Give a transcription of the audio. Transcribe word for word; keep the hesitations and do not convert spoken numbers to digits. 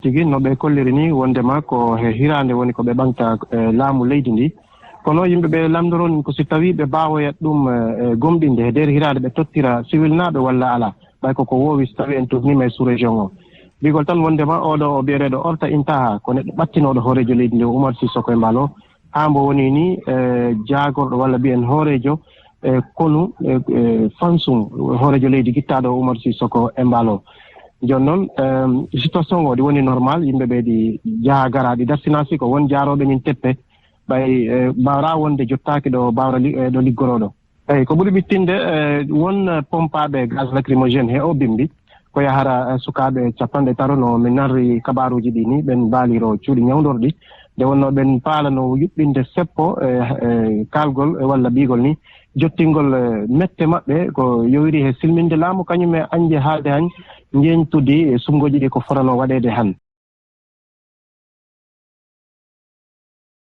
Tigi no ɓe kolliri ni wondema ko he hiraande woni ko ɓe ɓaŋta e laamu leydi ndi. Kono yimɓe ɓe lamndoroo ko si tawii ɓe mbaawoyat ɗum e gomɗinde he nder hiraande ɓe tottira siwilnaaɓe walla alaa. Ɓay ko ko woowi so tawii en tuugniima e sous-région o. Bigol tan wondema oɗo o biyeteeɗo Orta Intaha ko neɗɗo ɓattinooɗo hooreejo leydi ndi Umar Sisoko Embaló. Haa mbo woni ni e jaagorɗo walla mbiyen hooreejo e konu e fansum hooreejo leydi gittaaɗo Umar Sisoko Embaló. Jooni noon, situation o ɗi woni normal, yimɓe ɓe ɗi jaha gara, ɗi dartinaasi ko won jaarooɓe nin teppe, ɓay mbawra wonde jottaaki ɗo mbawra ɗo liggorooɗo. Eyi, ko ɓuri ɓittinde won pompaaɓe gaz lacrymogène he o bimbi, ko yahara sukaaɓe capanɗe taro no min nanri kabaaruuji ɗi ni, ɓen mbaaliro cuuɗi ñawndorɗi, nde wonno ɓen paalano yuɓɓinde seppo e kaalgol walla ɓiigol ni, jottingol mette maɓɓe ko yowiri he silminde laamu, kañum e añde haalde hañ, njeñtudi e suɓngooji ɗi ko fotano waɗeede han.